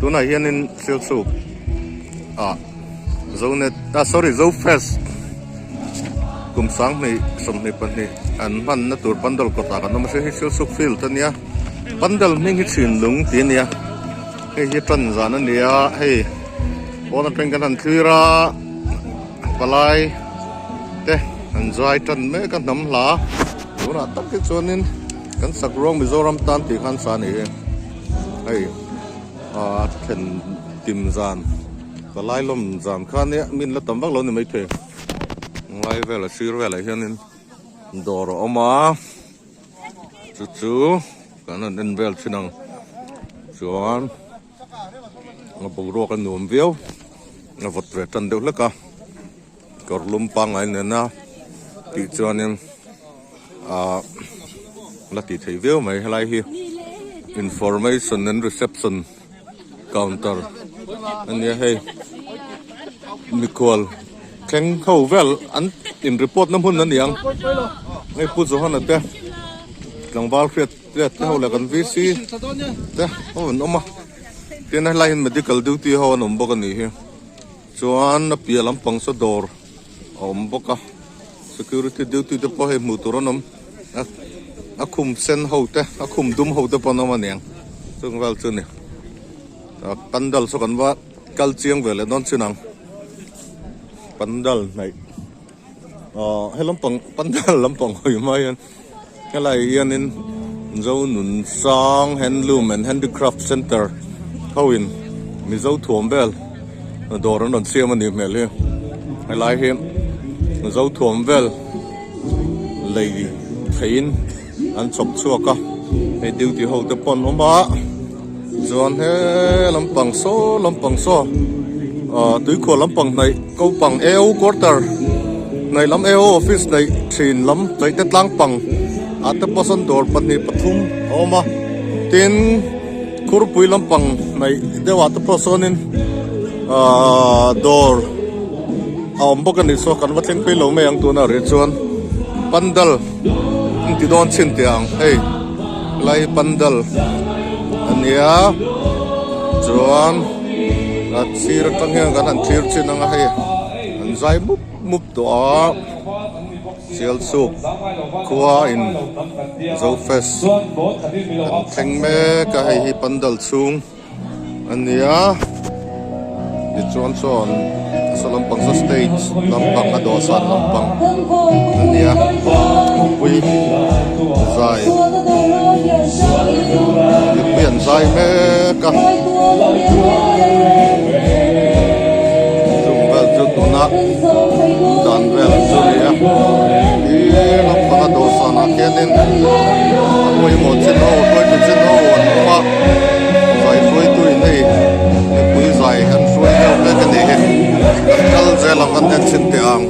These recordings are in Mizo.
Tunah hianin Silchuk ah Zonet ah sorry Zofest kum 20 22 an hmanna tur pandal kawtah kan awm a hei hi Silchuk field a nia pandal hming hi Chhinlung tih a nia hei hi tan zan a nia hei pawn atang kan han thlir a palai te an zai tan mek a hnam hla tunah tak hi chuanin kan sak ruang Mizoram tan tih khan sa a ni hi hei ah thlen tim zan palai lawm zan kha nia min la tam vak lo ni maithei ngai vel a sir velah hianin dawr a awm a chu chu kan han en vel thin ang chuan a boruak a nuam viau a vawt ve tan deuh hlek a kawr lum pangngai nena tih chuanin ah la tih theih viau mai helai hi information and reception counter a nia hei mikhual thleng ho vel an in report na hmun a ni ang hei pu Johana te tlangval hriat te te ho leh kan VC te ho an awm a tin helai hian medical duty ho an awm bawk a nih hi chuan a piah lampang saw dawr a awm bawk a security duty te pawh hei hmuh tur an awm a a khum sen ho te a khum dum ho te pawh an awm a niang chung vel chu a ni pandal saw kan va kal chiang ve leh dawn chin ang pandal hnaih ahh he lampang pandal lampang hawi hma hian helai hianin Zonunsang Handloom and Handicraft Centre ho in Mizo thuam vel dawr an rawn siam a nih hmel hi helai hi Mizo thuam vel lei theihin an chhawp chhuak a hei duty ho te pawh an awm a chuan he lampang saw lampang saw ah tuikhuah lampang hnaih ko pang AO quarter hnaih lam AO office hnaih thin lam hnaih te tlang pang ah te pawh sawn dawr 2 3 a awm a tin khurpui lampang hnaih deuh ah te pawh sawnin ah dawr a awm bawk a ni saw kan va thleng phei lo mai ang tunah rih chuan pandal an ti dawn chhin teh ang hei lai pandal a nia chuan a sir atang hian kan han thlir chin ang a hei an zai mup mup tawh a Sialsuk khua in Zofest an thleng mek a hei hi pandal chhung. A nia tichuan sawn saw lampang saw stage lampang a dawhsan lampang a nia mipui zai mipui an zai mek a chung vel chu tuna dan vel chu a ni a ih lampang a dawhsan ah khianin a pawimawh chin ho hruaitu chin ho an awm a. Zai hruaitu in hei mipui zai an hruai deuh mek a nih hi kan kal zel ang kan en chhin teh ang.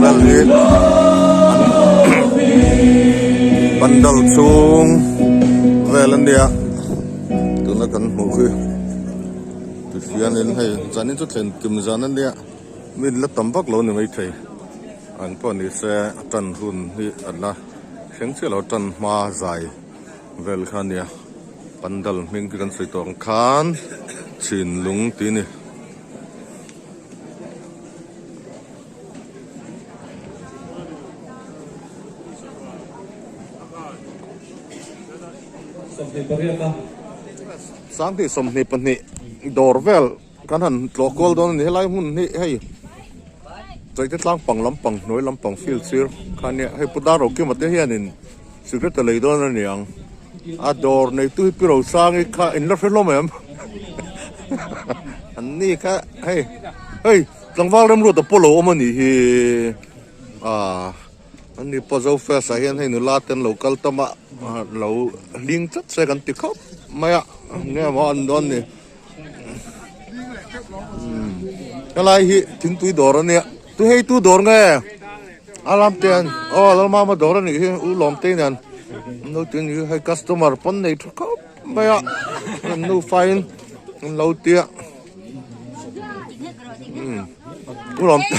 Vel hi an pandal chhung vel a nia tuna kan hmuh hi tihianin hei zanin chu thlen kim zan a nia. Min la tam vak lo ni maithei an pawh ni se a tan hun hi a la thleng chiah lo tan hma zai vel kha a nia pandal hming khi kan sawi tawh ang khan chhinlung tih a ni. 22 dawr vel. Kan han tlawh kual dawn a ni helai hmun hi hei chaite tlang pang lampang hnuai lampang field sir kha nia hei pu dar rokima te hianin cigarette a lei dawn a ni ang a dawr neitu hi pi Rosangi kha in la hre hlawm em an ni kha hei hei tlangval remruat a pawh lo awm a nih hi ah an ni pawh zo fest ah hian hei nula te an lo kal tam a lo hling tlat se kan ti khawp mai a nge maw an dawn ni. Helai hi thingpui dawr a nia tu hei tu dawr nge a lam te an aw lalmama dawr a nih hi u lawm te nen an lo ti a ni hei customer pawn nei tha khawp mai a an nufa in an lo tia u lawm te.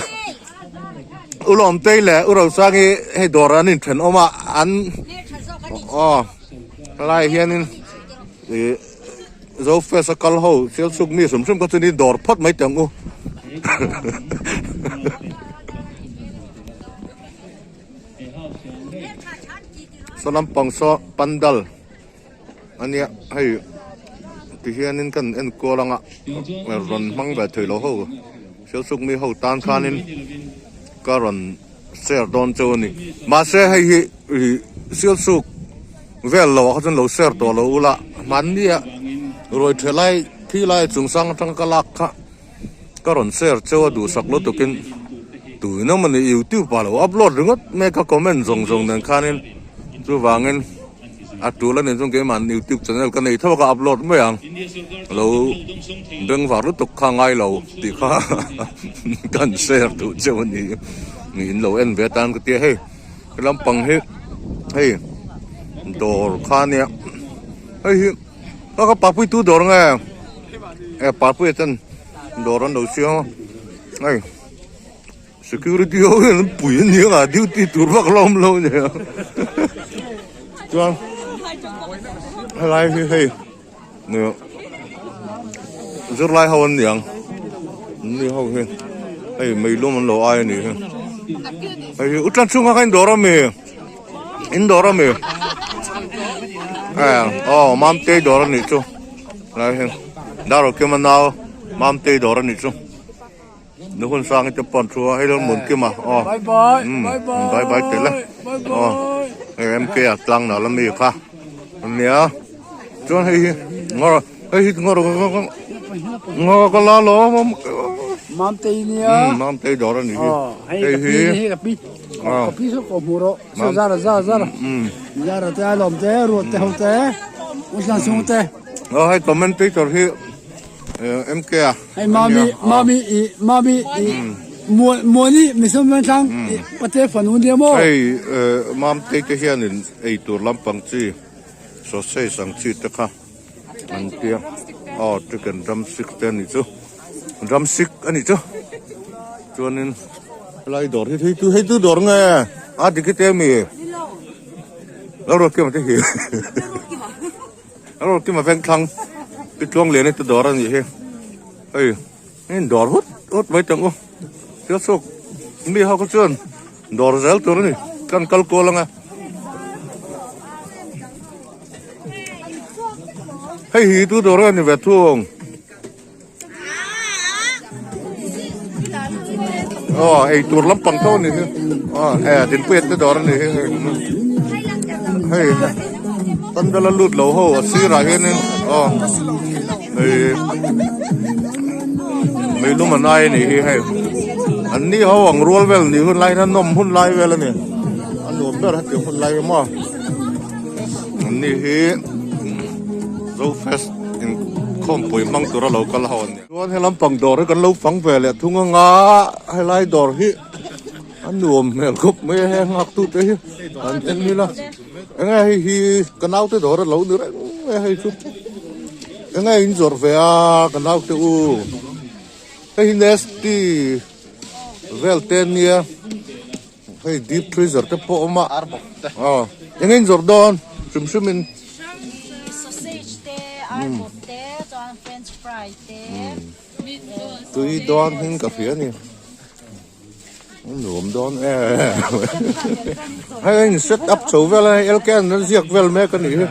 U Lawmtei leh U Rosangi hei dawr an inthenawm a an aw helaiah hianin ih Zofest a kal ho Sialsuk mi hrim hrim kha chuanin dawr phawt mai teh ang u. Saw lampang saw pandal a nia hei tihianin kan enkual anga rawn hmang ve thei lo ho Sialsuk mi ho tan khanin ka rawn share dawn cheu a ni mahse hei hi ih Sialsuk vel lo ah kha chuan lo share tawh lo ula hmanni ah ruai ṭhe lai thi lai chungchang atanga ka lak kha. Ka rawn share cheu a duhsak lutukin tuina mawni youtube ah lo upload ringawt mek a comment zawng zawng nen khanin chuvangin a tul a nih chuan keimah youtube channel ka nei tho a ka upload mai ang lo bengvar lutuk kha ngai lo tih kha kan share duh cheu a ni in lo en ve atan ka tia hei lampang hi hei dawr kha nia hei hi ka ka papui tu dawr nge. E parpui ten dawr an lo siam a hei security ho hian an pui a nia nga duty tur vak la awm lo a nia chuan helai hi hei zirlai ho an niang an ni ho hi hei meilum an lo ai a nih hi hei hi u tan chhunga kha in dawr a mi. In dawr a mi aw Mamtei dawr a nih chu lai hi Dar Kima nau Mamtei dawr a nih chu nu hun sang te pawh an thu a hei lo mun Kima aw bye bye tel e aw hei MK a tlang nal a mi kha ania chuan hei hi ngawr hei hi ngawr ngawr ka la lo Mamtei nia Mamtei dawr a nih hi hei hi. Ka pi saw ko hmu rawh. Saw zara zara zara. Zara te ai lawm te ruat te ho te. Uslan sung te. Oh hei commentator hi MK a. Hei mami mami i mami i muani misum ven thlang pate fanu nia mo. Hei mam te te hian in ei tur lampang chi sausage ang chi te kha an tia. Oh chicken drumstick te ani chu. Drumstick ani chu. Chuanin Helai dawr hi hei tu hei tu dawr nge a dik hi te ami lo rawt kima te hi lo rawt kima veng thlang pi tluang lian hi te dawr a nih hi hei in dawr hut hut mai tang u thil chhuak mi ho kha chuan dawr zel tur a ni kan kal kual anga hei hi tu dawr nge ni ve thung. Aw ei tur lampang tho a ni hi aw he dinpuiat te dawr a ni hi hei pandal a lut lo ho a sirah hianin aw hei meilum an ai a ni hi hei an ni ho ang rual vel ni hun lai hian a nawm hun lai vel a ni a nuam ber hetiang hun lai hi maw an ni hi zofest. Inkhawmpui hmang tura lo kal ho an ni. Chuan he lampang dawr hi kan lo fang ve leh thung anga helai dawr hi a nuam hmel khawp mai a heng nghak tute hi an en ila enge hei hi ka naute dawr a lo ni reng mai a hei chu enge in zawrh ve a ka naute u hei hi nesty vel te ania Hei deep freezer te pawh a awm a aw eng in zawrh dawn hrim hrim in. Sausage te arbawp te chuan french fry te tui dawn hming ka hria ni nuam dawn e hei a in set up chho vel a hei LKN an ziak vel mek a nih hi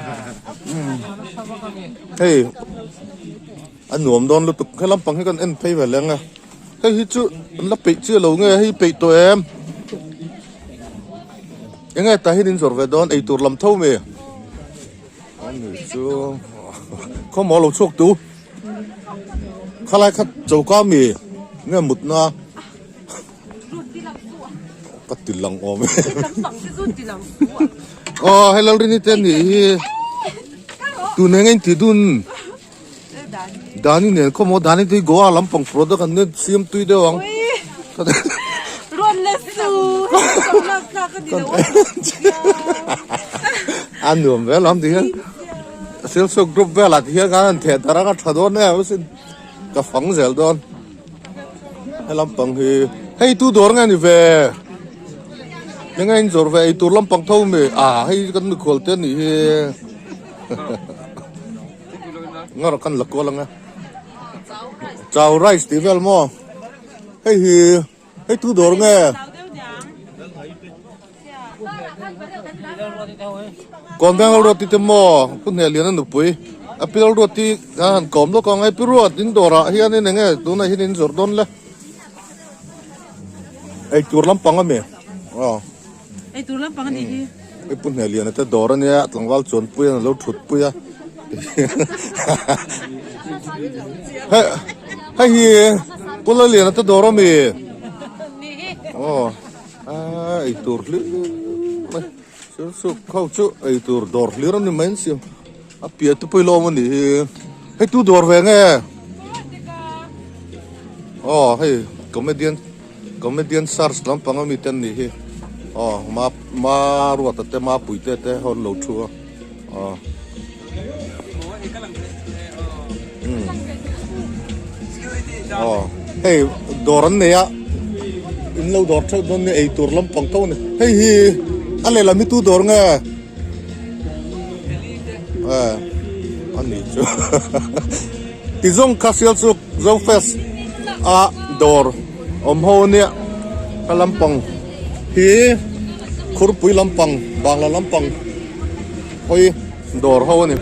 hei a nuam dawn lutuk he lampang hi kan en phei ve leng a. Hei hi chu an la peih chiah lo nge hei peih tawh em enge tah hian in zawrh ve dawn eitur lam tho mi ani chu khawmaw lo chhuak tu khalai kha choka mi nge mutna ka ti lang awm e aw hei lalrini te anih hi tun enge in tih dun. Dani nen khaw maw Dani te hi Goa lampang product an nia siam tui deuh ang. Rawn la su lak tlak a ni lo a nuam ve lam ti hian Silchuk group velah ti hian khan an theh darh anga tha dawn em asin ka fang zel dawn he lampang hi hei tu dawr nge ni ve. Enge in zawrh ve eitur lampang tho mi ah hei kan mikhual te anih hi ngar kan la kual ang e chow rice tih vel maw hei hi hei tu dawr nge Kawnveng Lalruati te maw Pu Hnehliana nupui a pi Lalruati khan han kawm lawk ang e Pi Ruat in dawrah hian in enge tunah hian in zawrh dawn le Eitur lampang a mi aw Eitur lampang a nih hi. Hei Pu Hnehliana te dawr a nia tlangval chuanpui an lo thut pui a Hei hei hi Pu Lalliana te dawr a mi aw. Aaa eitur hlir mai chu chu kho chu eitur dawr hlir a ni mai an siam a piah te pawh i lawm a nih hi hei tu dawr ve nge aw hei comedian comedian search lampang ami te an nih hi aw ma ma ruata te mapui te te ho an lo thu a aw aw hei dawr an nei a in lo dawr theuh dawn nia eitur lampang tho a ni hei hi a lehlam hi tu dawr nge eh a ni chu ti zawng kha sial chu zo fest a dawr awm ho ania ka lampang hi khurpui lampang bangla lampang hawi dawr ho a ni.